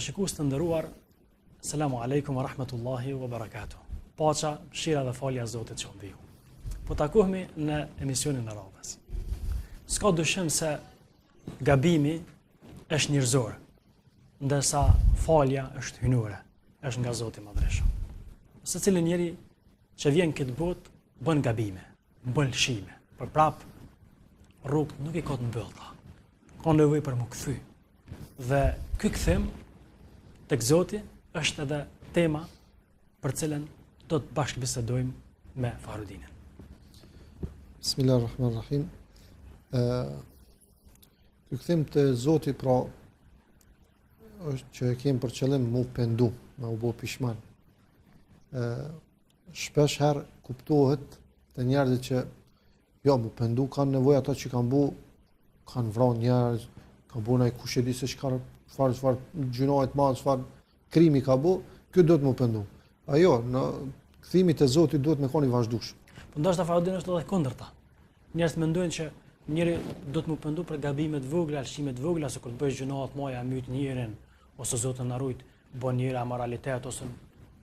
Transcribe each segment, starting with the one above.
Teleshikues të nderuar, Selamu alejkum wa rahmetullahi wa barakatuh. Paqa, mëshira dhe falja e Zotit qoftë mbi ju. Po takohemi në emisionin e radhës. S'ka dyshim se gabimi është njerëzor, ndërsa falja është hyjnore, është nga Zoti i Madhërishëm. Secili njeri që vjen këtë botë bën gabime, bën lëshime, por prap rrugët nuk i ka të mbyllta. Ka nevojë për m'u kthy. Dhe ky kthim tek Zoti është edhe tema për cilën do të bashkëbisedojmë me Fahrudinin. Bismillahirrahmanirrahim. Ë ky kthim te Zoti pra është që e kemi për qëllim m'u pendu, me u bo pishman. Ë shpesh herë kuptohet te njerëzit që jo, m'u pendu kanë nevojë ata që kanë bu kanë vra njerëz, kanë bu naj kush e di se çka çfarë çfarë gjynahet ma, çfarë krimi ka bu, ky duhet m'u pendu. A jo, në kthimi te Zoti duhet me kon i vazhdueshëm. Po ndoshta Fahrudin është edhe kundërta. Njerëzit mendojnë që njeri duhet m'u pendu për gabime të vogla, lëshime të vogla, se kur të bësh gjynahe të mëdha myt njerin ose Zoti na rujt, bën njeri amoralitet ose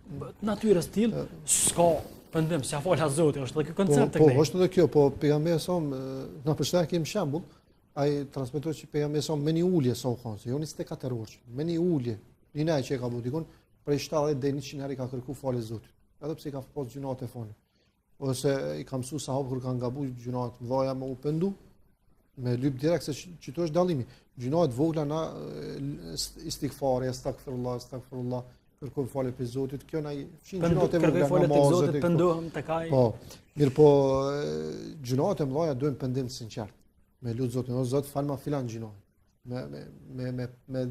të natyrës tillë, s'ka pendim, s'ia fal as Zoti, është edhe ky koncept po, po, është edhe kjo, po pejgamberi sa na për çka kemi shembull, ai transmetoi që pejgamberi sa me një ulje sa u kanë, se jo 24 orë, me një ulje, një nejë që e ka bu dikun, prej 70 deri 100 herë i ka kërku falje Zotit, edhe pse i ka pas gjynahet e falë. Ose i ka mësu sahabët kur kanë gabu gjynahet të mëdha me u pendu, me lyp direkt se qëtu është dallimi. Gjynahet vogla na istigfari, estagfirullah, estagfirullah, kërkojmë falje prej Zotit, kjo na i fshin gjynahet e vogla, namazet tek Zotit, pendohem tek ai. Po. Mirëpo gjynahet e mëdha duhen pendim të sinqert. Me lut Zotin, o Zot, falma filan gjynah. Me me me me me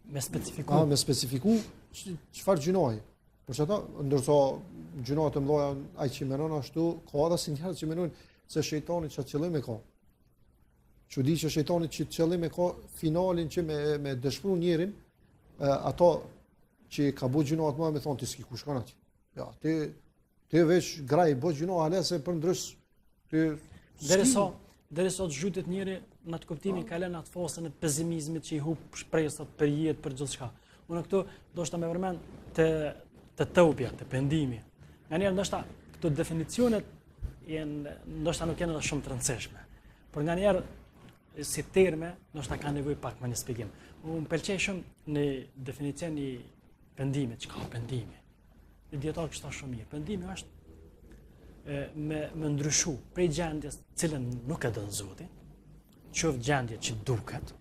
me specifiku. A, me specifiku çfarë gjynahi. Për çata, ndërsa gjynahet e mëdha ai që menon ashtu, ka edhe si njerëz që menojnë se shejtani çat qëllim e ka. Çudi që shejtani çat qëllim e ka finalin që me me dëshpru njerin, ato që ka bu gjynahet më me thonë ti s'ki ku shkon aty. Ja, ti ti veç graj bë gjynah ale se për ndrys ti derisa derisa të zhytet njeri në atë kuptimin po. kalon atë fazën e pesimizmit që i hup shpresat për jetë për gjithçka. Unë këtu deshta me përmend te te teubja, te pendimi. Nganjëherë ndoshta këto definicionet janë ndoshta nuk janë edhe shumë të rëndësishme. Por nganjëherë si terme ndoshta ka nevojë pak më një shpjegim. Unë më pëlqej shumë një definicion i pendimit, çka pendimi. Një dijetar kishte shumë mirë. Pendimi është e, me, me ndryshu prej gjendjes cilën nuk e don Zoti, qoftë gjendje që duket,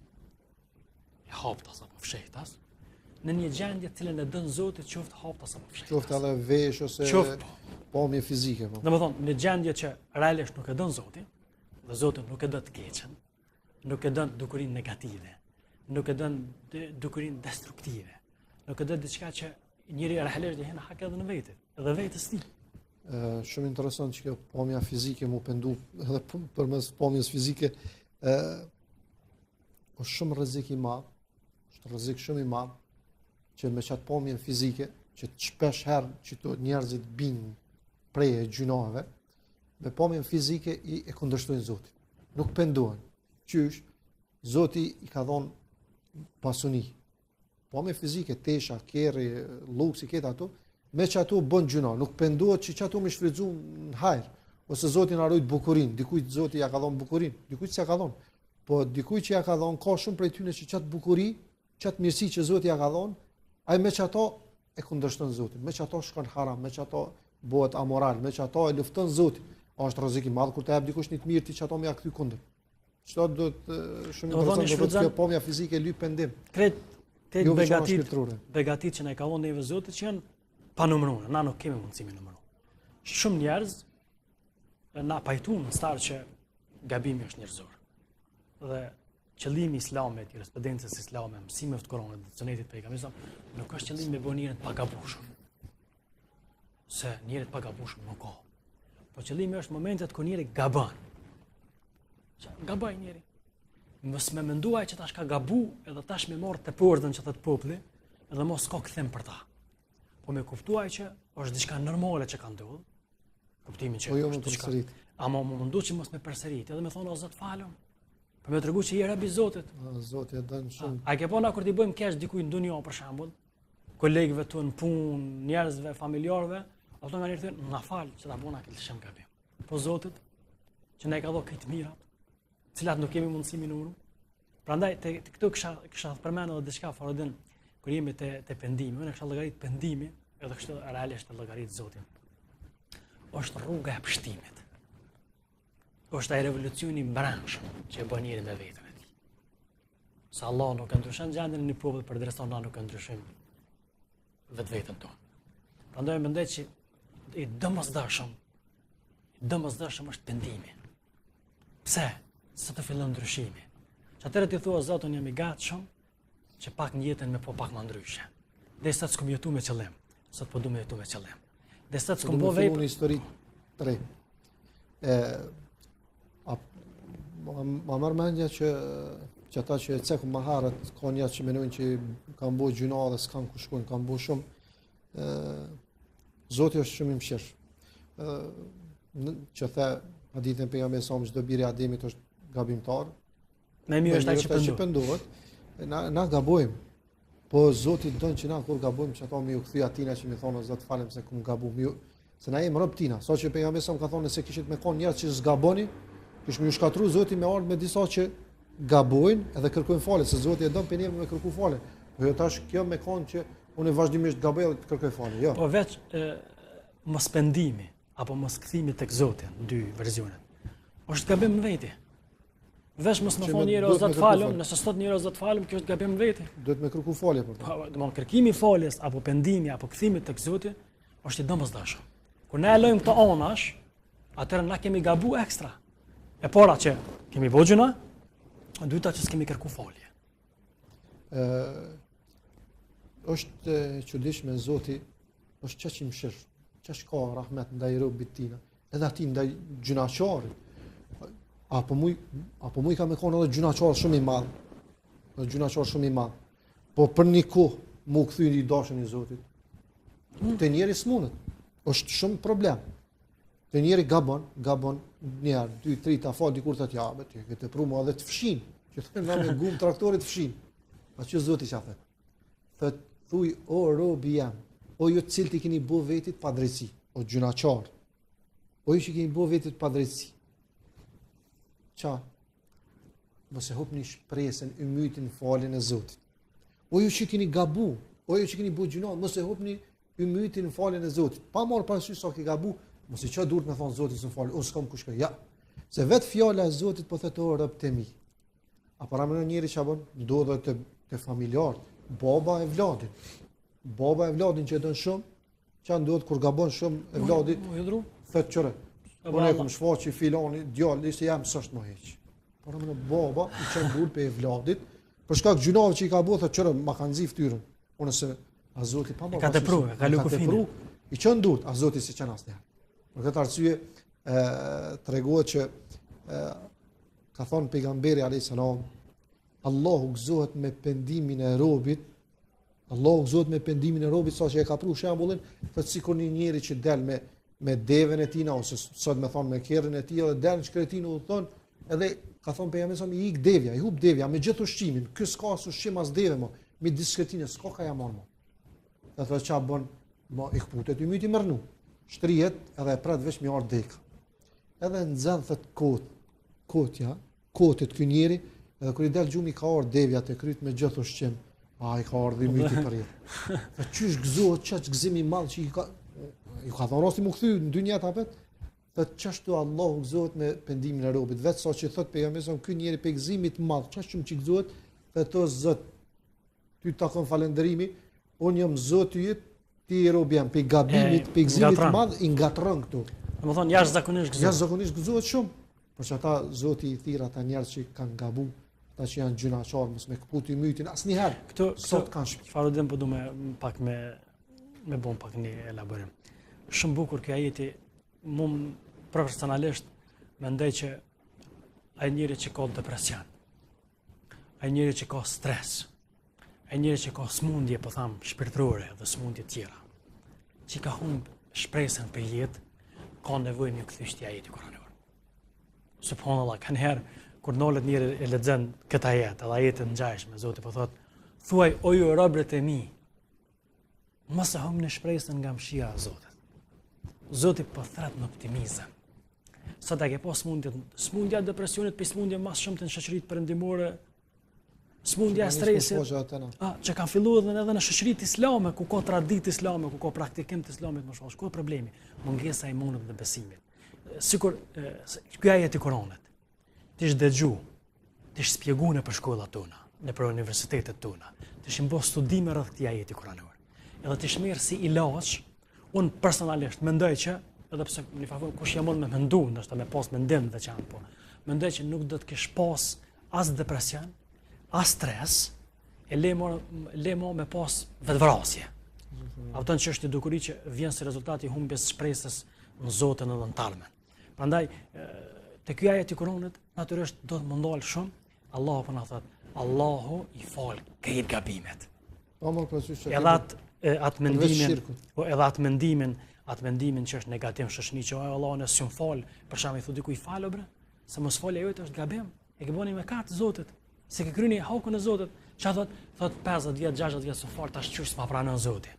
e haptas apo fshehtas, në një gjendje cilën e don Zoti, qoftë haptas apo fshehtas. Qoftë edhe vesh ose qoftë po. pamje fizike. Po. Domethonë, në gjendje që realisht nuk e don Zoti, dhe Zoti nuk e do të keqen, nuk e don dukurinë negative, nuk e don dukurinë destruktive, nuk e don diçka që njeri realisht i hen hak edhe në vete, edhe vetes tij. Shumë interesant që kjo pamja fizike m'u pendu edhe përmes pamjes fizike, ë është shumë rrezik i madh, është rrezik shumë i madh që me qatë pamjen fizike, që shpesh herë që të njerëzit binë pre e gjynaheve, me pamjen fizike i e kundërshtojnë Zotin. Nuk pendohen. Qysh, Zoti i ka dhonë pasuni. Pamje fizike, tesha, kerri, luksi, këta ato, me qato bën gjynah, nuk pendohet që qato me shfrytzu në hajr, ose Zoti na rujt bukurinë, dikujt Zoti ja ka dhonë bukurinë, dikujt s'ja ka dhonë. Po dikujt që ja ka dhonë, ka shumë prej tyne që qatë bukuri, qatë mirësi që Zoti ja ka dhonë, ai me qato e kundërshton Zotin, me qato shkon haram, me qato bëhet amoral, me qato e lufton Zotin. A është rrezik i madh kur të jap dikush një të mirë ti qato me ja kthy kundër. Çdo do të shumë interesant do të kjo pamja fizike lyp pendim. Krejt krejt jo begatit, begatit që na i ka dhënë neve Zoti që janë pa numëruar, na nuk kemi mundësi me numëru. Shumë njerëz na pajtuam në start që gabimi është njerëzor. Dhe qëllimi i islamit, jurisprudencës islame, mësimeve të Kuranit dhe sunetit pejgamberit, nuk është qëllimi me bo njerin të pagabushëm. Se njeri të pagabushëm nuk ka. Po qëllimi është momentet kur njeri gabon. Që gabon njeri. Mos me mendu ai që tash ka gabu edhe tash me marrë tepordhën që thotë populli, edhe mos ka kthim për ta. Po me kuptu ai që është diçka normale që ka ndodhur, kuptimin që po jo, është diçka. Ama me mundu që mos me përsërit, edhe me thonë o Zot falëm. Për me tregu që je rob i Zotit. Zoti e don shumë. A, a ke pa na kur t'i bëjmë keq dikujt në dunja për shembull, kolegëve tonë në punë, njerëzve, familjarëve, ato nganjëherë thonë, na fal që ta bona këtë lëshim gabim. Po Zotit, që na i ka dhonë krejt mirat, cilat nuk kemi mundësi m'i numru. Prandaj te, te këtu kisha kisha përmend edhe diçka Faradin kur jemi te te pendimi, unë kisha llogarit pendimi, edhe kështu realisht e llogarit Zotin. Është rruga e pështimit. Është ai revolucioni i brendshëm që e bën njeri me veten e tij. Se Allah nuk e ndryshon gjendjen e një populli përderisa na nuk e ndryshojmë vetveten tonë. Prandaj mendoj që i domosdoshëm, i domosdoshëm është pendimi. Pse? Se të fillon ndryshimi. Që atëherë ti thua Zot, unë jam i gatshëm që pak në jetën me po pak më ndryshe. Deri sot s'kum jetu me qëllim. Sot po du me jetu me qëllim. Deri sot s'kum bo vepër. Një histori të re. E, a, ma, ma merr mendja që që ata që e cekëm më herët, ka njerëz që menojnë që kanë bo gjynah dhe s'kanë ku shkojnë, kanë bo shumë. E, Zoti është shumë i mëshirshëm. Ë që the hadithin pejgamberit sa çdo bir i Ademit është gabimtar, Më mirë është ai që pendohet. Na na gabojmë. Po Zoti don që na kur gabojmë që ato me ju kthy atina që me thonë Zot falem se kum gabu. Mi se na jemi rob tina. Sa që pejgamberi sa ka thonë se kishit me kon njerëz që s'gaboni, kish me ju shkatru Zoti me ardh me disa që gabojnë edhe kërkojnë falje, se Zoti e don për neve me kërku falje. Po jo tash kjo me kon që unë vazhdimisht gaboj edhe të kërkoj falje. Jo. Po veç e, mospendimi apo moskthimi tek Zoti, dy versionet. Është gabim në veti. Veç mos me thonë njeri o Zot falëm, nëse s'thot njeri o Zot falëm, kjo është gabim në veti. Duhet me kërku falje për të. Po, domthon kërkimi i faljes apo pendimi apo kthimi tek Zoti është i domosdoshëm. Kur ne e lojmë këto anash, atëherë na kemi gabu ekstra. E para që kemi bo gjynah, e dyta që s'kemi kërku falje. Ë është e çuditshme Zoti është qaq i mëshirshëm, qaq ka rahmet ndaj robit tina, edhe atij ndaj gjynahqarit. Apo muj, apo muj ka me konë edhe gjynahqar shumë i madh, edhe gjynahqar shumë i madh. Po për një kohë mu kthy i dashun i Zotit. Mm. Te njeri s'mundet. Është shumë problem. Te njeri gabon, gabon një herë, dy, tri, ta fal dikur thotë ja, ti ke tepru më edhe të fshin. Që thonë na me gumë traktorit fshin. A që Zoti çka thot? Thot thuj o robi jem, o ju të cilët i keni bo vetit padrejtësi, o gjynahqar. O ju që keni bo vetit padrejtësi. Ça? Mos e hupni shpresën, ymytin, faljen e Zotit. O ju që keni gabu, o ju që keni bo gjynah, mos e hupni ymytin në faljen e Zotit. Pa marrë parasysh sa ke gabu, mos i ço durt me thon Zoti s'më fal, unë s'kam ku shkoj. Ja. Se vet fjala e Zotit po thotë o robt e mi. A paramendon njeri çka bën? Ndodhet te te familjarët, baba evladin. Baba evladin që e don shumë, çka ndodh kur gabon shumë evladi? U hidhru. Thotë çore. Unë e kam shfaqë filani, djali se jam s'është më hiç. Paramendo baba i çon durt pe evladit, për shkak gjynaheve që i ka bërë, thotë çore, ma ka nxi fytyrën. Unë se a Zoti pa marrë. Ka tepru, ka kalu kufin. I çon durt, a Zoti s'i çon asnjëherë. Për këtë arsye ë tregohet që ë ka thonë pejgamberi alayhis salam Allahu gëzohet me pendimin e robit Allahu gëzohet me pendimin e robit sa që e ka pru shembullin, thotë sikur një njeri që del me me deven e tina ose sot me thonë me kerrin e tij edhe del në shkretinë udhëton, edhe ka thonë pejgamberi sa i ik devja, i hup devja me gjithë ushqimin, ky s'ka as ushqim as deve më, midis shkretine s'ka ka ja marr më. Dhe thotë çka bën, më i kputet ymyti me rrnu. Shtrihet edhe e pret veç me ardh deka. Edhe nxën thot kot, kotja, kotet ky njeri, edhe kur i del gjumi ka ardh devja te kryt me gjithë ushqim. A i ka ardhur ymyti për jetë. Dhe qysh gëzohet qaq gëzim i madh që i ka i ka dhënë rasti mu kthy në dynja apet. Dhe qashtu Allahu gëzohet me pendimin e robit. Vetë sa që thot pejgamberi sa ky njeri pe gëzimit të madh, qaq shumë që gëzohet, thotë o Zot, ty takon falënderimi, unë jam Zoti yt, ti je robi jem, pe gabimit, pe gëzimit të madh i ngatërron këtu. Domethënë jashtëzakonisht gëzohet. Jashtëzakonisht gëzohet shumë. Për që ata Zoti i thirr ata njerëz që kanë gabu, ata që janë gjynahqar, mos me këput ymytin asnjëherë. Këtu sot kanë shpirt. Çfarë do po du me pak me me bon pak një elaborim. Shumë bukur ky ajeti, mu personalisht mendoj që ai njeri që ka depresion, ai njeri që ka stres, ai njeri që ka smundje, po tham, shpirtërore dhe smundje tjera, që ka humb shpresën për jetë, ka nevojë me iu kthy qëtij ajeti kuranor. Subhanallah, kanjëherë, Kur nalet njeri e lexon këtë ajet, edhe ajete të ngjashme, Zoti po thotë, thuaj o ju robërit e mi, mos e humbni shpresën nga mëshira e Zotit. Zoti po thret në optimizëm. Sot e ke pas smundjet, smundja e depresionit prej smundje ma s'shumti në shoqëritë perëndimore, smundja e stresit, a, që kanë fillu edhe, edhe në shoqëritë islame, ku ka traditë islame, ku ka praktikim të islamit më shumë, ku është problemi? Mungesa e imanit dhe besimit. Sikur, ky ajet i Kuranit, t'ish dëgju, t'ish spjegu nëpër shkollat tona, nëpër universitetet tona, t'ishin bo studime rreth këtij ajeti kuranor. Edhe t'ish marrë si ilaç, unë personalisht mendoj që, edhe pse në fakt kush jam unë me mendu, ndoshta me pas mendim të veçantë, po, mendoj që nuk do të kish pas as depresion, as stres, e le mo, le mo me pas vetëvrasje. A kupton që është një dukuri që vjen si rezultat i humbjes shpresës në Zotin edhe në t'ardhmen. Prandaj te ky ajet i Kuranit natyrisht do të mundol shumë. Allahu po na thot, Allahu i fal krejt gabimet. Po më parasysh që edhe atë atë mendimin, po edhe atë mendimin, atë mendimin që është negativ në shoqëni që Allahu unë s'jam fal, për shembull i thotë dikuj fal o bre, se mosfalja jote është gabim. E ke bo ni mëkat Zotit, se ke kry hakun e Zotit. Çka thot? Thot 50 vjet, 60 vjet s'u fal, tash qysh s'ma pranon Zoti.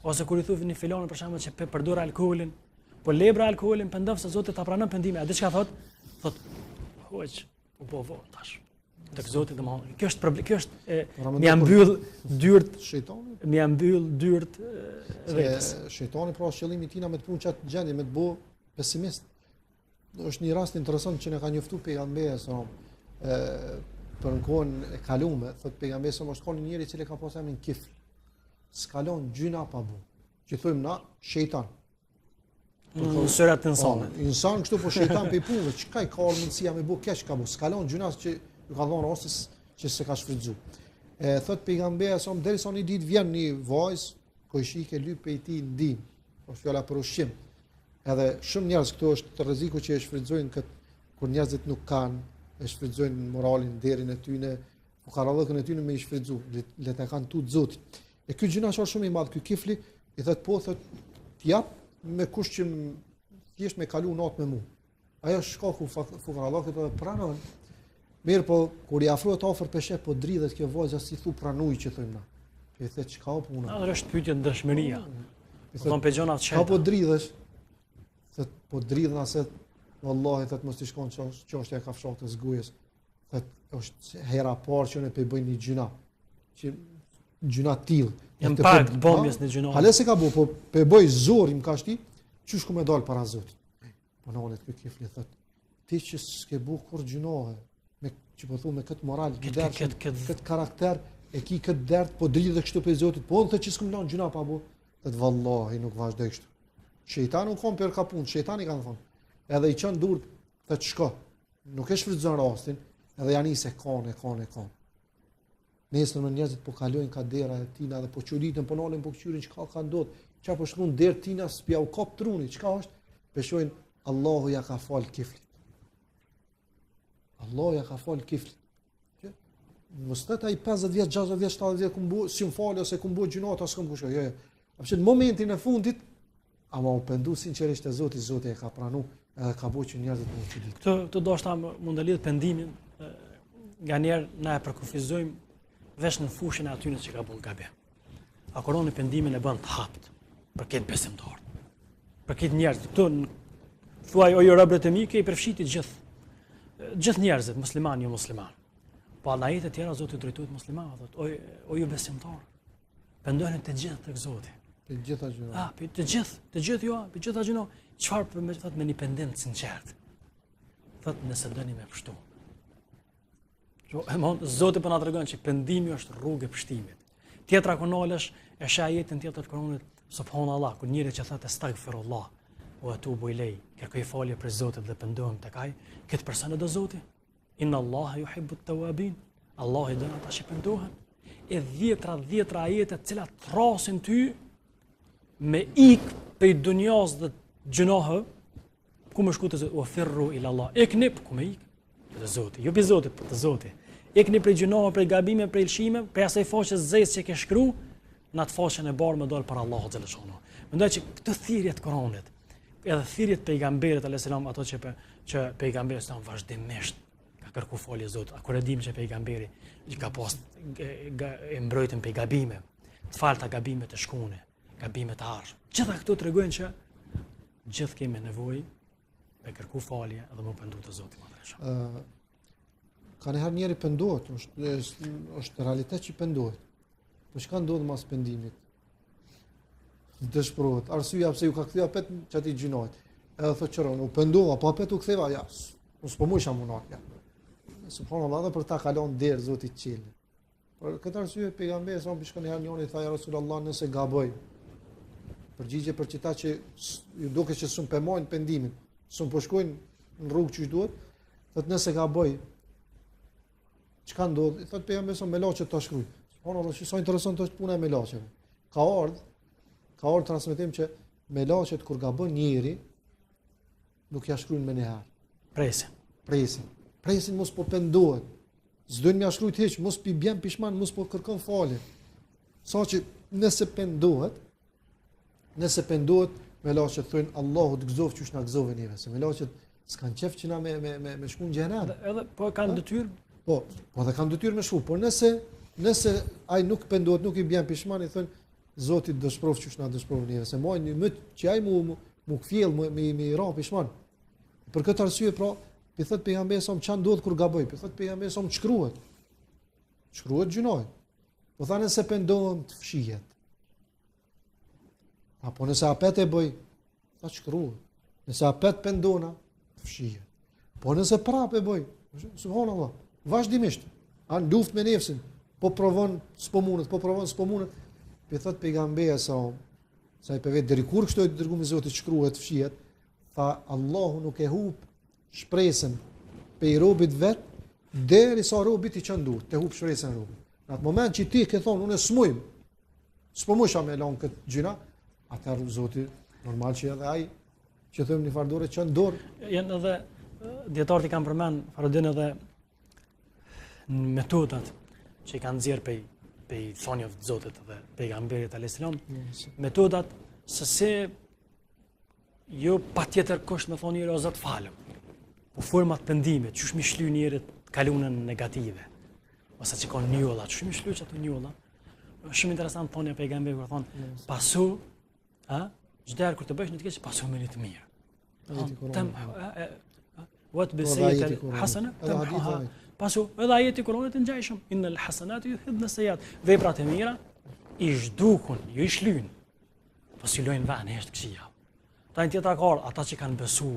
Ose kur i thu një filani për shembull që pe përdor alkoolin, po le bre alkoolin, pendohu se Zoti ta pranon pendimin. A di çka thot? Thot, hoxh, u bo vonë tash. Tek Zoti domethënë. Kjo është problem, kjo është e, me ia mbyll dyert shejtanit. Me ia mbyll dyert vetes. Shejtani pra është qëllimi i tina me të pru n'qat gjendje, me të bo pesimist. Është një rast interesant që na ka njoftu pejgamberi sa ë për në kohën e kalume, thot pejgamberi sa është kon një njeri i cili ka pas emrin Kifl. S'ka lon gjynah pa bu. Që thojmë na shejtan. Po, në syrat e insanit. Po, insan kështu po shejtan pe punëve, çka i ka mundësia me bu keq ka bu. S'ka lon gjynah që ju ka dhënë rasti që s'e ka shfrytzu. E thot pejgamberi sa derisa një ditë vjen një vajzë kojshike lyp prej tij ndihmë. Po fjala për ushqim. Edhe shumë njerëz këtu është rreziku që e shfrytëzojnë këtë kur njerëzit nuk kanë, e shfrytëzojnë moralin, nderin e tyne, fukarallëkun e tyne me i shfrytëzu, le, le ta kanë tutë Zotin. E ky gjynahqar shumë i madh, ky kifli, i thot po, thot, t'jap me kusht që thjesht me kalu natë me mu. Ajo shkaku fukarallëkut edhe pranon. Mirëpo, kur i afrohet afër pe sheh, po dridhet kjo vajza si thu pranuj që thojmë na. Po i thotë çka o puna? Na është pyetje ndershmëria. I thotë pe gjona të Ka po dridhesh? Thot po dridhna se vallahi thot mos t'i shkon çështja e kafshatës gojës. Thot është hera e parë që unë po bëj një gjynah. Që gjynah të tillë. Jam pak të bombjes në gjynah. Hale s'e ka bo, po pe bëj zori më ka shti, qysh ku me dal para Zotit. Po nalet ky kifli thot, ti që s'ke bu kurrë gjynahe, me që po thu me këtë moral, këtë këtë këtë këtë këtë karakter, e ki këtë dert, po dridhe kështu prej Zotit, po unë thot që s'kum lanë gjynah pa bu, thot vallahi nuk vazhdoj kështu. Shejtani u kon për ka punë, shejtani kanë thonë. Edhe i çon durt, thot shko. Nuk e shfrytëzon rastin, edhe ja nis e kan, e kan, e kan. Nesër më njerëzit po kalojnë ka dera e tina dhe po çuditen, po nalen, po kqyrin çka ka ndodh, çka po shkruan derë tina, s'po jau kap truni, çka është? Pe shohin Allahu ja ka fal kiflit. Allahu ja ka fal kiflit. Që mos të ai 50 vjet, 60 vjet, 70 vjet kum bu, si më fal ose kum bu gjynah, s'kum kush. Jo, jo. Apo në momentin e fundit Ama u pendu sinqerisht te Zoti, Zoti e ka pranu edhe ka bo që njerëzit me u çudit. Këtë, këtë ndoshta mund të lidh pendimin, nganjëherë na e përkufizojmë veç në fushën e atyne që ka bën gabim. A Kurani pendimin e bën të hapt për krejt besimtarët. Për krejt njerëzit. Këtu thuaj o ju robërit e mi, ke i përfshiti gjithë gjithë njerëzit, musliman, jo musliman. Po në ajete tjera Zoti drejtohet muslimanëve, thotë o, o ju besimtarë. Pendohuni të gjithë tek Zoti. Të gjitha gjynaheve. Ah, të gjithë, të gjithë jo, të gjitha gjynaheve. Çfarë për me thotë me një pendim të sinqert? Thotë nëse doni me pështu. Jo, e mon, Zoti po na tregon që pendimi është rrugë e pështimit. Tjetra ku nalesh e sheh ajetin tjetër të Kuranit, subhanallah, kur njëri që thotë estagfirullah, ue etubu ilejh, kërkoj falje prej Zotit dhe pendohem tek ai, këtë person e do Zoti. Inna Allaha yuhibbu at-tawwabin. Allahu i don ata që pendohen. E dhjetra dhjetra ajete të cilat thrasin ty me ik prej dunjas dhe gjynaheve, ku me shku te Zoti, ue firru ila Allah. Ikni, po ku me ik? Te Zoti. Jo prej Zotit, po te Zoti. Ikni prej gjynaheve, prej gabime, prej lëshime, prej asaj faqes zezë që ke shkru, në atë faqen e bardhë me dalë para Allahut xheleshanuhu. Mendoj që këto thirrje të Kuranit, edhe thirrjet e pejgamberit alayhis salam ato që pe, që pejgamberi alayhis salam vazhdimisht ka. kërku falje Zotit. A kur e dim që pejgamberi i ka pas e mbrojtën pej gabime, të falta gabimet e shkune, gabimet e ardhshme. Gjitha këto tregojnë që gjithë kemi nevojë me kërku falje dhe m'u pendu te Zoti i Madhërishëm. Ë Kanjëherë njeri pendohet, është, është realitet që pendohet. Po çka ndodh mas pendimit? Dëshpërohet. Arsyeja pse ju ka kthy apet qatij gjynahit. Edhe thotë qëron, u pendova, po apet u ktheva, ja. Unë s'po mujsha m'u nal, ja. Subhanallahu, edhe për ta ka lon derë Zoti çelë. Për këtë arsye pejgamberi sa më shkon një herë njëri tha ja Rasulullah nëse gaboj. Përgjigje për qita që ju duket që s'un pe majnë pendimin, s'un po shkojnë në rrugë qysh duhet, thotë nëse gaboj çka ndodh? I thotë pejgamberi sa melaqet ta shkruaj. Subhanallahu, sa interesant është puna e melaqeve. Ka ardh, ka ardh transmetim që melaqet kur gabon njeri nuk ja shkruajnë menjëherë. Presin. Presin. Presin mos po pendohet. S'dojnë me ja shkrujt hiç, mos pi bjen pishman, mos po kërkon falje. Sa që nëse pendohet, nëse pendohet, melaqet thojnë Allahu të gëzoft qysh na gëzove neve, se melaqet s'kan qef që na me, me, me, me shku në xhehenem. Edhe, edhe po kanë detyrë? Po, po edhe kanë detyrë me shku, por nëse, nëse ai nuk pendohet, nuk i bjen pishman, i thojnë Zoti të dëshproft qysh na dëshprove neve, se majnë një myt që ai mu, mu, mu kthjell, mu, me, me i ra pishman. Për këtë arsye, pra, Pi thot pejgamberi sa çka ndodh kur gaboj, pi thot pejgamberi sa shkruhet. Shkruhet gjynahi. Po tha nëse pendohem të fshihet. Apo nëse apet e bëj, tha shkruhet. Nëse apet pendona, të fshihet. Po nëse prapë e bëj, subhanallah, vazhdimisht, a në luftë me nefsin, po provon s'po mundet, po provon s'po mundet, pi thot pejgamberi sa sa i pe vet deri kur kështu i dërgumi i Zotit shkruhet, fshihet, Tha Allahu nuk e hup shpresën pej robit vet derisa robi t'i çon durt, të hup shpresën robit. Në atë moment që ti ke thonë unë s'muj, s'po mujsha me lon këtë gjynah, atëherë Zoti normal që edhe ai që themi një farë dore çon dorë. Janë edhe dijetarët i kanë përmend Faradin edhe metodat që i kanë nxjerr pej pej thonjeve të Zotit dhe pejgamberit alayhis salam, metodat se si Jo patjetër kush me thonë njeri o Zot falëm. Po format pendimit, qysh mi shly njerit të kalunën negative, ose që ka njolla, qysh mi shly qato njolla, është shumë interesant thonia pejgamberit kur thonë, pasu, a, çdo herë kur të bësh një të keqe, pasu me një të mirë. Tem, wa atbi sejjiete hasene, temhuha, pasu, edhe ajeti i Kuranit të ngjajshëm, innel hasenati judhhibne sejjiat, veprat e mira, i zhdukun, jo i shlynë, Po s'i lojnë ven, hiç të këqija. Tani tjetra ka ardhë, ata që kanë besu,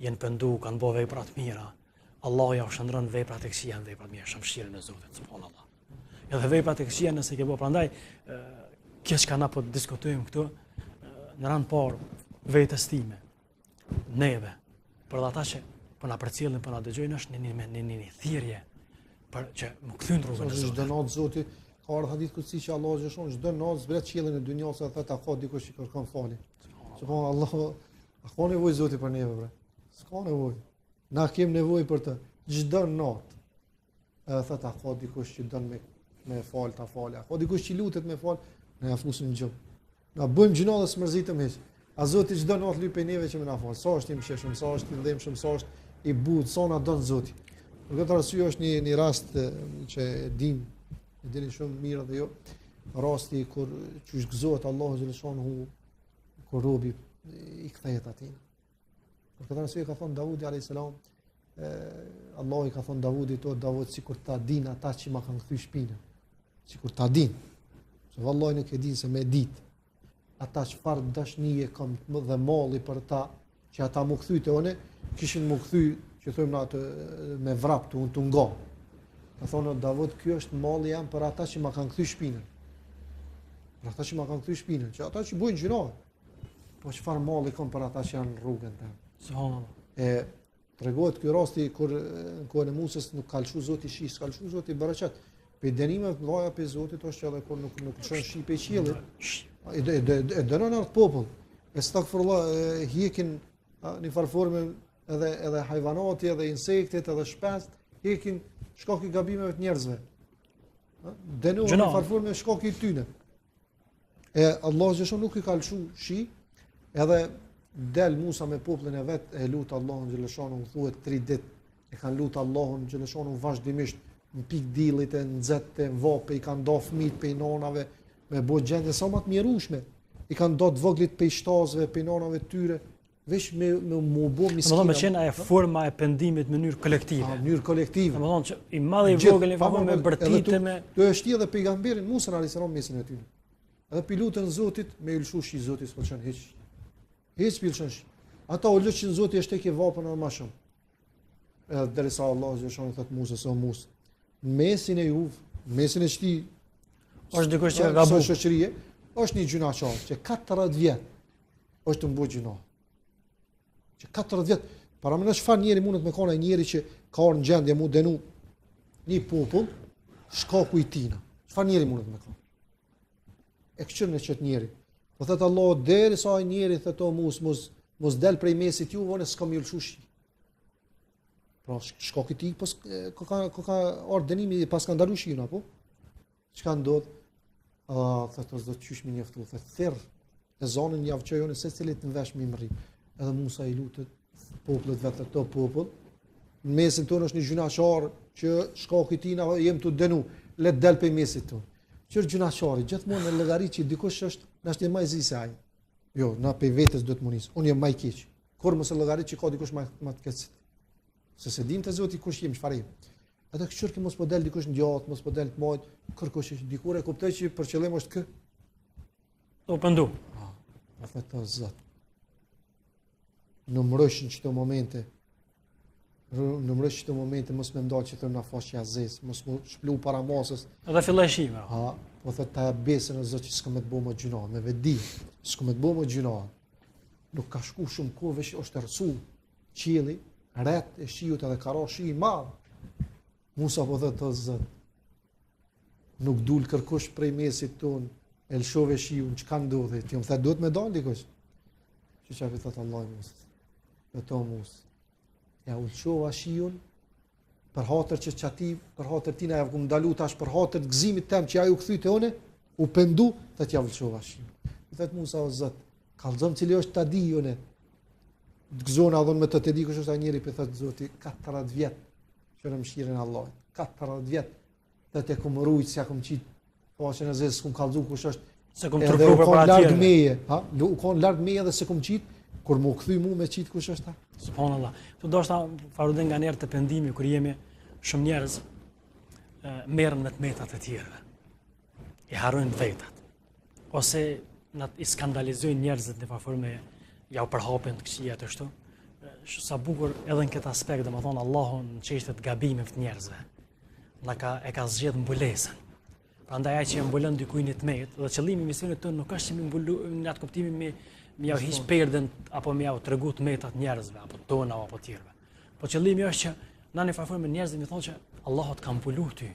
jenë pendu, kanë bo vepra të mira, Allahu ja u shndërron veprat e këqija në vepra të mira, shumë mëshirën e Zotit, subhanallah. Edhe veprat e këqija nëse ke bo, prandaj, kjo çka na po diskutojmë këtu, në rend parë, vetes time, neve, për dhe ata që po na përcjellin, po na dëgjojnë, është një, një, një, një, një thirrje për që m'u kthy në rrugën e Zotit. Çdo natë Zoti ka ardhur hadith kudsi që Allahu xhashon çdo natë zbret qiellin e dynjasë dhe thotë a ka dikush që kërkon falje. Subhanallah, a ka nevojë Zoti për neve bre? S'ka nevojë. Na kem nevojë për të çdo natë. Edhe thotë a ka dikush që don me me fal ta falë, a ka dikush që lutet me fal, na ja fusim në gjumë. Na bëjmë gjynah dhe s'mërzitem hiç. A Zoti çdo natë lyp prej neve që me na fal. Sa është i mëshirshëm, sa është i dhembshëm, sa është i butë, sa na don Zoti. Për këtë arsye është një një rast që e dim, e dini shumë mirë edhe jo. Rasti kur qysh gëzohet Allahu xheleshanuhu kur robi i kthehet atij. Për këtë arsye ka thonë Davudi alayhis salam, Allahu i ka thonë Davudit, o Davud, sikur ta din ata që ma kanë kthy shpinën. Sikur ta din. Se vallahi nuk e din se me dit. Ata çfarë dashnie kam dhe malli për ta, që ata m'u kthy te unë, kishin m'u kthy, që thojmë na atë me vrap të unë të nga. Ka thonë Davud, ky është malli jem për ata që ma kanë kthy shpinën. Për ata që ma kanë kthy shpinën, që ata që bojnë gjynah. Po çfarë malli kam për ata që janë në rrugën teme. Subhanallah. E tregohet ky rasti kur në kohën e Musës nuk ka lëshu Zoti shi, s'ka lëshu Zoti bereqet. Prej dënimeve të mëdha prej Zotit është edhe kur nuk nuk lëshon shi prej qiellit. E e e dënon atë popull. Estagfirullah e hjekin në një farë forme edhe edhe hajvanati edhe insektet edhe shpezët hjekin shkak i gabimeve të njerëzve. Dënohen në farë forme shkak i tyne. E Allahu xheleshanuhu nuk i ka lëshu shi, edhe del Musa me popullin e vet e lut Allahun xheleshanuhu thuhet 3 ditë. E kanë lutë Allahun xheleshanuhu vazhdimisht në pikë dillit e nxehtë e n'vapë, i kanë nda fëmijët pej nonave, me bo gjendjen sa ma të mjerushme. I kanë nda të voglit pej shtazve, pej nonave të tyre, veç me me mu bo miskina. Domethënë me qenë ajo forma e pendimit në mënyrë kolektive. Në mënyrë kolektive. Domethënë që i madh i vogël i vogël me bërtitë me Tu e shti edhe pejgamberin Musa alayhis salam mesin e tyre. Edhe p'i luten Zotit me i lëshu shi Zoti s'po lëshon hiç. Hiç p'i lëshon shi. Ata u lëshin Zoti e shteke vapën edhe më shumë. Edhe derisa Allah xheleshanuhu thot Musës o Musa, në mesin e juv, në mesin e qëtij është dikush që ka gabu. Shoqërie, është një gjynahqar që 40 vjet është tu m'bo gjynah. Që 40 vjet, paramendo çfarë njeri mundet me kanë ai njeri që ka ardhur në gjendje mu dënu një popull shkaku i tina. Çfarë njeri mundet me kanë? E këqyrne qët njeri. Po thot Allah, derisa ai njeri thot o Mus, mos mos del prej mesit juve, unë s'kam me lëshu shi. Pra shkaku i tij, po ka ka ka, ka ardhur dënimi pas ka ndalu shiun apo? Çka ndodh? A, thotë, o Zot, qysh me njoftu, thotë, thirr, ezanin jav çoj unë secilit në vesh me mrri. Edhe Musa i lutet popullit vet, thotë, o popull, në mesin tonë është një gjynahqar që shkaku i tina jem tu dënu, le të del prej mesit tonë. Qyr gjynahqari, gjithmonë në llogari që dikush është, nashta ma i zi se ai. Jo, na prej vetes duhet m'u nis. Unë jam ma i keq. Kurrë mos e llogarit që ka dikush ma, ma të keq. Se s'e dim te Zoti kush jemi, çfarë jemi. Edhe këqyrke mos po del dikush në djathtë, mos po del të majtë, kërkush që dikur e kuptoj që për qëllim është kë. U pendu. Ah, po thotë o Zot. Numërojshin qëto momente, numërojsh qëto momente, mos me ndalë që thëmë na faqja e zezë, mos mu shplu para masës. Edhe filloi shi, me. Ha, po thotë ta jap besën o Zot që s'kom me të bo më gjynah, me vetëdije, s'kom me të bo më gjynah. Nuk ka shku shumë kohë, veç është errësu, qielli, retë e shiut edhe ka ra shi i madh. Musa po thotë o Zot. Nuk dul kërkush prej mesit tonë, e lëshove shiun, çka ndodhi? Ti më the duhet me dal dikush. Që çka i thotë Allahu Musës? Thotë o Musa. Ja u lëshova shiun për hatër që qati, për hatër tina ja kum ndalu tash për hatër të gëzimit tem që ai u kthy te unë, u pendu, thotë ja lëshova shiun. I thotë Musa o Zot, kallzom cili është ta di unë. Të gëzona dhe me të të di kush është ai njeri, po thotë Zoti, 40 vjet që në mëshirën e Allahut. 40 vjet thotë e kum rujt, s'ja kum qit faqen e zezë, s'kum kallzu kush është. S'e kum trupru për para tjerëve. Meje, ha? U kon larg meje dhe s'e kum qit, kur m'u kthy mu me qit kush është a? Subhanallah. Tu ndoshta Farudin nganjëherë te pendimi kur jemi shumë njerëz merren me të metat e tjerëve. I harrojnë të vetat. Ose na i skandalizojnë njerëzit në farë forme ja u përhapin të këqijat ashtu. Sa bukur edhe në këtë aspekt, domethënë Allahu në çështje të gabimeve të njerëzve. Na ka e ka zgjedh mbulesën. Prandaj ai që e mbulon dikujt një të metë, dhe qëllimi i misionit tonë nuk është që me mbulu në atë kuptimin me me jau hiq perden apo me jau tregu të metat njerëzve apo tona apo tjerëve. Po qëllimi është që na në farë forme njerëzve me thonë që Allahu të ka mbulu ty.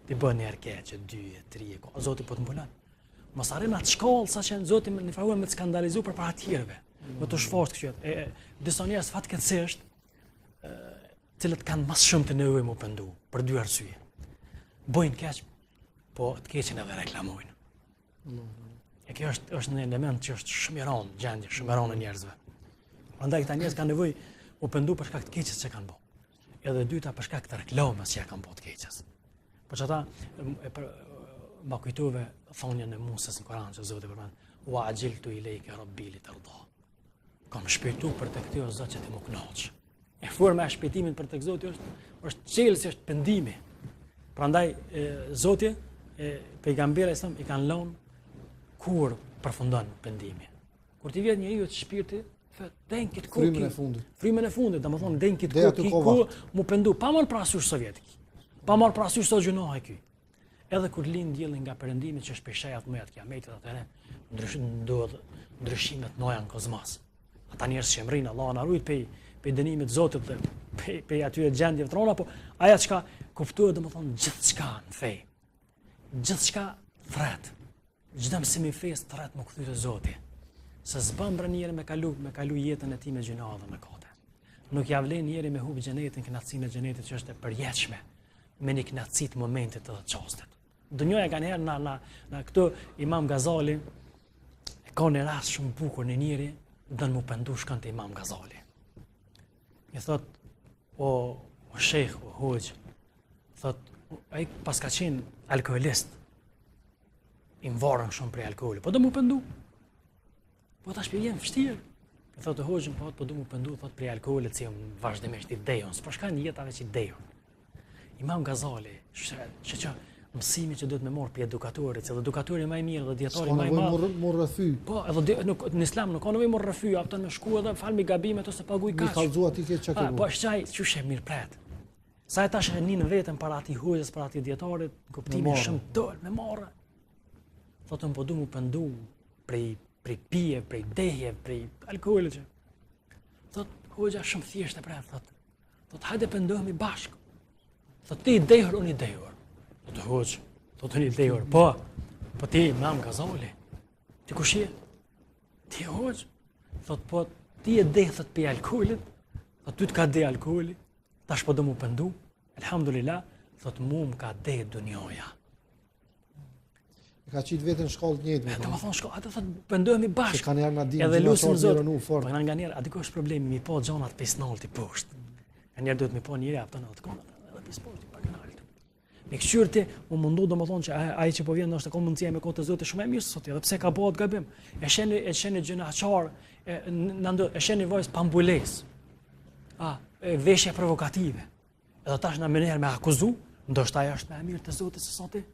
Ti bën një herë keq, dy, tri, ko, Zoti po të mbulon. Mos arrin atë shkallë sa që Zoti në farë forme me të skandalizu përpara tjerëve. Me të shfaq kështu. E, e disa njerëz fatkeqësisht të cilët kanë më shumë të nevojë mu pendu për dy arsye. Bojnë keq, po të keqen edhe reklamojnë. E kjo është është një element që është shumë i rëndë, gjendje shumë e rëndë e njerëzve. Prandaj këta njerëz kanë nevojë mu pendu për shkak të keqes që kanë bërë. Edhe e dyta për shkak të reklamës që ja kanë bërë të keqes. Po që ata e për, ma kujtove thonjen e Musës në Kur'an që Zoti përmend, "Wa ajiltu ilayka rabbi li tarda." Kam shpejtu për tek ty o Zot që ti m'u kënaq. E forma e shpejtimit për tek Zoti është është çelësi është pendimi. Prandaj e, Zoti e pejgamberi alejhi selam i kanë lënë kur përfundon pendimi. Kur t'i vjen njeriut shpirti, thotë deri në këtë kohë. Frymën e fundit. Frymën e fundit, domethënë deri në këtë kohë ki ku mu pendu, pa marr parasysh sa vjet ki. Pa marr parasysh sa gjynahe ki. Edhe kur lind dielli nga perëndimi që është prej shenjave të mëdha të kiametit atëherë ndryshim ndodh ndryshime të mëdha në kozmos. Ata njerëz që mrrin Allahu na rujt pej pej dënimit të Zotit dhe pej pej atyre gjendjeve të rënda, po ajo çka kuptohet domethënë gjithçka në fe. Gjithçka thret. Çdo mësim i fesë thret m'u kthy te Zoti. Se s'bën bre njeri me kalu, me kalu jetën e tij me gjynahe dhe mëkate. Nuk ja vlen njeri me hup xhenetin, kënaqësinë e xhenetit që është e përjetshme, me një kënaqësi të momentit të çastit. Dunjaja nganjëherë na na na këtu Imam Gazali e ka një rast shumë bukur një njeri don m'u pendu shkon te Imam Gazali. I thot o. O shejh, o hoxhë, thot, ai paska qenë alkoholist, i mvarën shumë prej alkoholit, po do m'u pendu. Po tash po vjen vështirë. Po thotë hoxhë, po po du m'u pendu, thot prej alkoholit se jam vazhdimisht i dehun. S'po shkon jeta veç i dehun. Imam Gazali, që që, që mësimi që duhet me marrë prej edukatorit, se edukatori më i mirë dhe dietari më i madh. S'ka m'u rrëfy. Po, edhe di, nuk në Islam nuk ka nevojë m'u rrëfy, apo me shku edhe falmi gabimet ose paguj kaq. Mi kallzu aty ke çka ke. Po, është ai qysh e mirëpret. Sa e tash e nin veten para atij hoxhës, para atij dietarit, kuptimin shumë dol me marrë. Thotë unë po du m'u pendu prej prej pije, prej dehje, prej alkoolit që. Thot hoxha shumë thjesht e pret, thot. Thot hajde pendohemi bashkë. Thot ti i dehur, unë i dehur. Thot hoxhë, thot unë i dehur. Po, po ti Imam Gazali. Ti kush je? Ti je hoxhë. Thot po ti je deh thot prej alkoolit. Thot ty të ka deh alkooli. Tash po do m'u pendu. Elhamdulillah, thot mu më ka deh dunjoja. E ka qitë veten në shkallë të njëjtë. Do të thonë shkallë, atë thotë pendohemi bashkë. Se kanë janë na dinë, edhe lusim Zotin. Po nga nganjëherë, a di ku është problemi mi pa gjanat prej s'nalti poshtë. Nganjëherë duhet mi pa njeri apo në atë kohë, edhe prej poshtë pak nalt. Me kqyr ti, u mundu domethënë që ai që po vjen ndoshta ka mundësi me kon te Zoti shumë më mirë sot, edhe pse ka bëhet gabim. E sheh e sheh një gjynahqar, e në ndo, e sheh një vajzë pa mbulesë. A, e veshje provokative. Edhe tash na menjëherë me akuzu, ndoshta ajo është më e mirë te Zoti se sa ti.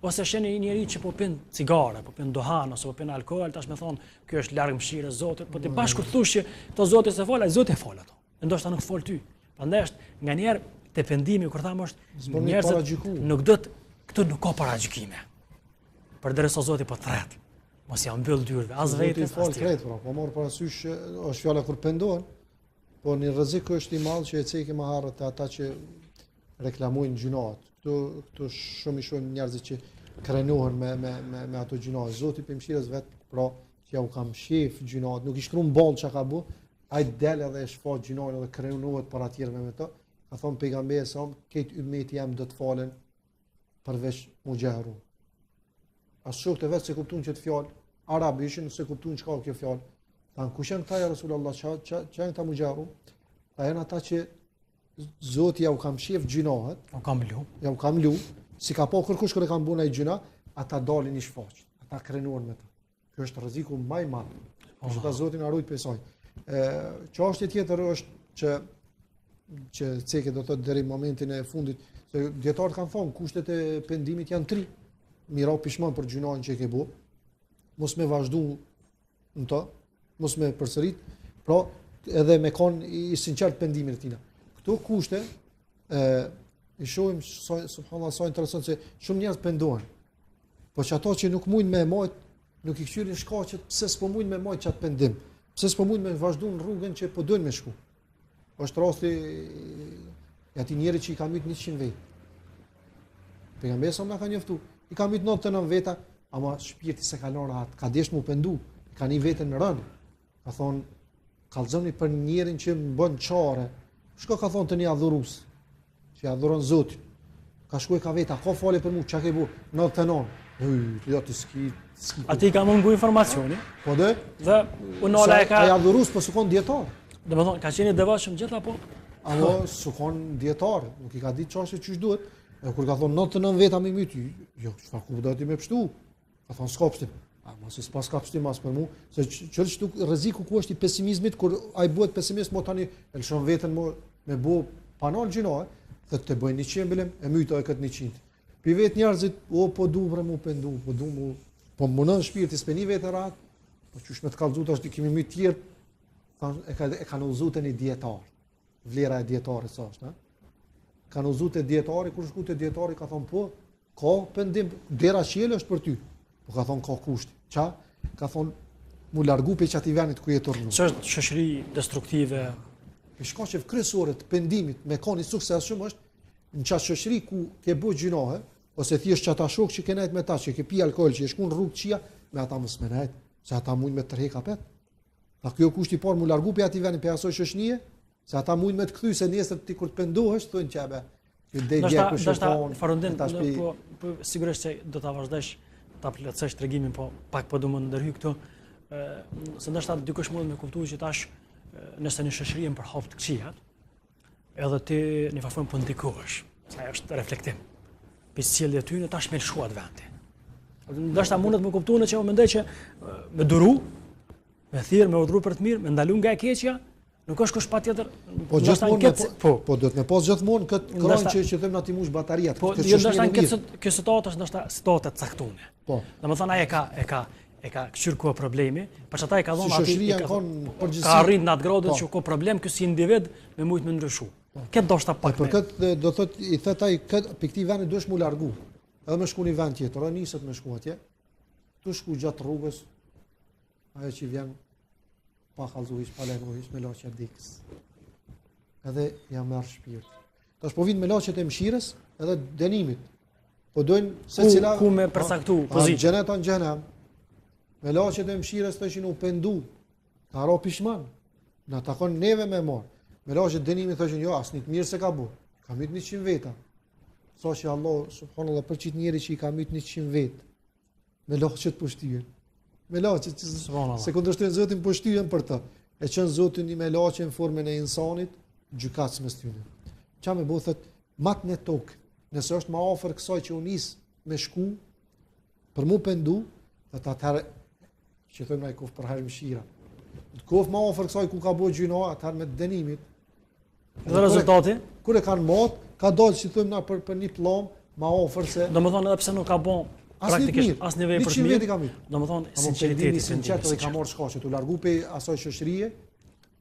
Ose sheh një njeri që po pin cigare, po pin duhan ose po pin alkool, tash me thon, ky është larg mëshirës Zotit, po ti mm. bash kur thush që to Zoti s'e fal, ai Zoti e fal ato. E ndoshta nuk fal ty. Prandaj është nganjëherë te pendimi kur tham është njerëzit nuk do të këtu nuk ka paragjykime. Përderisa Zoti po thret. Mos ja mbyll dyerve, as vetes, as tjerëve. Zoti fal krejt, pra, po marr parasysh është fjala kur pendohen, Po një rrezik është i madh që e ceke më herët te ata që reklamojnë gjynahet. Këtu këtu shumë i shohim njerëzit që krenohen me me me me ato gjynahe. Zoti prej mëshirës vet, pra që ja u ka mshef gjynahet, nuk i shkruan ballë çka ka bu, ai del edhe e shfaq gjynahin edhe krenohet para tjerëve me to. Ka thonë pejgamberi sa krejt ymeti jem do të falen përveç muxhahirun. As shokët e vet s'e kuptuan qët fjalë, arab ishin, s'e kuptuan çka kjo fjalë. Thanë, kush janë këta ja Rasulullah, ça ça ça janë këta muxhahirun? Tha janë ata që Zoti ja u ka mshef gjynahet, u ka mlu. Ja u ka mlu, s'i ka pa kërkush kur e kanë bu naj gjynah, ata dalin i shfaqin, ata krenohen me të. Kjo është rreziku më i madh. Po që ta Zoti na rujt prej saj. Ë, çështje tjetër është që që ceke do të thotë deri në momentin e fundit, se dietarët kanë thonë kushtet e pendimit janë tri. Me ra pishman për gjynahin që e ke bu, mos me vazhdu në to, mos me përsërit, pra edhe me kon i sinqert pendimin e tina. Këto kushte ë i shohim sa subhanallahu sa interesant se shumë njerëz pendohen. Po që ato që nuk mujnë me e majt, nuk i këqyrin shkaqet pse s'po mujnë me majt qat pendim, pse s'po mujnë me vazhdu në rrugën që po dojnë me shku. Është rasti i atij njeri që i ka myt 100 vetë. Pejgamberi sa na ka njoftu, i ka myt 99 veta, ama shpirti s'e ka lënë rahat, ka desht mu pendu, ka ni veten rënë. Ka thonë, kallzoni për njerin që më bën çare. Shko ka thonë te një adhurus, që adhuron Zotin. Ka shku e ka vet, a ka falje për mu, çka ke bu? 99. Uj, ti do të ski, ski. Atij i ka mungu informacioni. Po dhe? Dhe u nala e ka Ai adhurus, po s'u kon dietar. Domethënë, ka qenë i devotshëm gjitha po. Amo s'u kon dietar, nuk i ka ditë çështjet qysh duhet. E kur ka thonë 99 veta me myt, jo, çfarë ku do ti me pshtu? Ka thonë s'ka pshtim. A mos s'pas ka pshtim as për mu, se çfarë çtu rreziku ku është i pesimizmit kur ai bëhet pesimist mo tani e lëshon veten mo me bo pa nal gjynahe, dhe të bëj 100 bilem e myta e këtë 100. Pi vet njerëzit, o po du bre mu pendu, po du mu, po munon shpirti s'pe ni veten rahat, po qysh me të kallzu tash ti kemi myt tjerë, thanë e ka e kanë udhëzu te një dietar. Vlera e dietarit sa është, ha? Kanë udhëzu te dietari, kur shku te dietari ka thonë po, Ka pendim, dera çelë është për ty. Po ka thonë ka kusht. Ça? Ka thonë mu largu prej qatij venit ku je tu rrnu. Që është shoqëri destruktive? Prej shkaqeve kryesore të pendimit me kon i suksesshëm është në qatë shoqëri ku ke bo gjynahe, ose thjesht qata shokë që ke nejt me ta, që ke pi alkohol, që ke shku në rrugë t'kqija, me ata mos me nejt, se ata mujnë me të tërhek apet. Tha kjo kushti i parë mu largu prej atij venit, prej asoj shoqnie, se ata mujnë me të kthy se nesër ti kur të pendohesh, thonë që be. Ju dej dje kush e thonë. Farundin, tash po, po sigurisht se do ta vazhdosh ta plotësosh tregimin, po pak po du me ndërhy këtu. Ë, se ndoshta dikush mund të kuptojë që tash nëse në shoqëri janë përhap të këqijat. Edhe ti në një formë po ndikohesh, se ajo është reflektim. Për sjellje të tyre tash me lëshu atë vendi. Ndoshta mundet me kuptu në që unë mendoj që me duru, me thirr, me urdhru për të mirë, me ndalu nga e keqja, nuk është kush patjetër. Po gjithmonë këtë, po, po duhet me pas gjithmonë kët krahun që që them na t'i mush batariat, po, këtë jo, ndoshta në këtë kjo situatë është ndoshta situatë e caktuar. Po. Domethënë ai e ka e ka e ka kqyr ku problemi, për çata e ka dhënë aty si ka përgjithësi. Ka arrit në atë gradën po. që ka problem ky si individ me mujt me ndryshu. Po. Këtë ndoshta pak. Po për këtë do thot i thot ai kët prej këtij vendi duhesh mu largu. Edhe me shku në vend tjetër, edhe niset me shku atje. Tu shku gjatë rrugës, ajo që vjen pa kallzu hiç, pa lajmëru hiç, melaqja vdekës. Edhe ja merr shpirt. Tash po vinë melaqet e mëshirës edhe dënimit. Po dojnë se cila ku me përcaktu pozitë. Xhenet a n'xhehenem. Melaqet e mëshirës thoshin u pendu. Ka ra pishman. Na takon neve me marr. Melaqet e dënimit thoshin jo, asnjë të mirë s'e ka bu. Ka myt 100 veta. Sa që Allah subhanallahu për qit njeri që i ka myt 100 vet. Melaqet po shtyhen. Melaqet që s'e kundërshtojnë Zotin po shtyhen për të. E çon Zoti një melaqe në formën e insanit, gjykatës mes tyre. Ça me bo thot, matne tokë, nëse është më afër kësaj që u nis me shku, për mu pendu, thot atëherë që thojmë na i koftë përherë mëshira. Në koftë më afër kësaj ku ka bo gjynah, atëherë me dënimit, Dhe rezultati? Kur e kanë mat, ka dalë si thojmë na për për një pllom, ma afër se Domethënë edhe pse nuk ka bon praktikisht asnjë vepër të mirë. Domethënë sinqeriteti, sinqert edhe ka marrë shkaqe tu largu prej asaj shoqërie,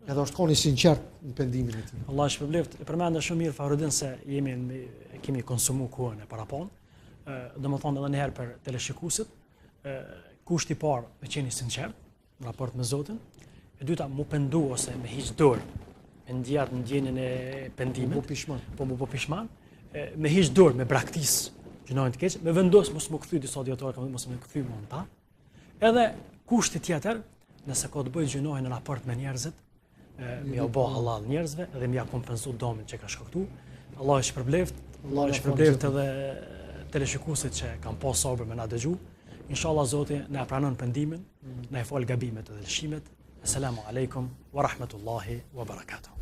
edhe është konë i sinqert në pendimin e tij. Allahu të shpërbleft. E përmendë shumë mirë Fahrudin se jemi në, kemi konsumu kohën e parapon. Domethënë edhe një herë për teleshikuesit, kushti i parë me qenë i sinqert, në raport me Zotin. E dyta, mu pendu ose me hiq dorë, me ndje atë ndjenjën e pendimit. Mu pishman. Po mu bo pishman. E, me hiq dorë, me braktis gjynahin të keq, me vendos mos mu kthy disa dijetarë, kanë mos me kthy më në ta. Edhe kushti tjetër, nëse ka të bëjë gjynahin në raport me njerëzit, me ja bo hallall njerëzve dhe me ja kompensu domin që ka shkaktu. Allahu i shpërbleft, Allahu i shpërbleft edhe teleshikuesit që kanë pas sabër me na dëgju. Inshallah Zoti na e pranon pendimin, mm. na i fal gabimet dhe lëshimet. Assalamu alaikum wa rahmatullahi wa barakatuh.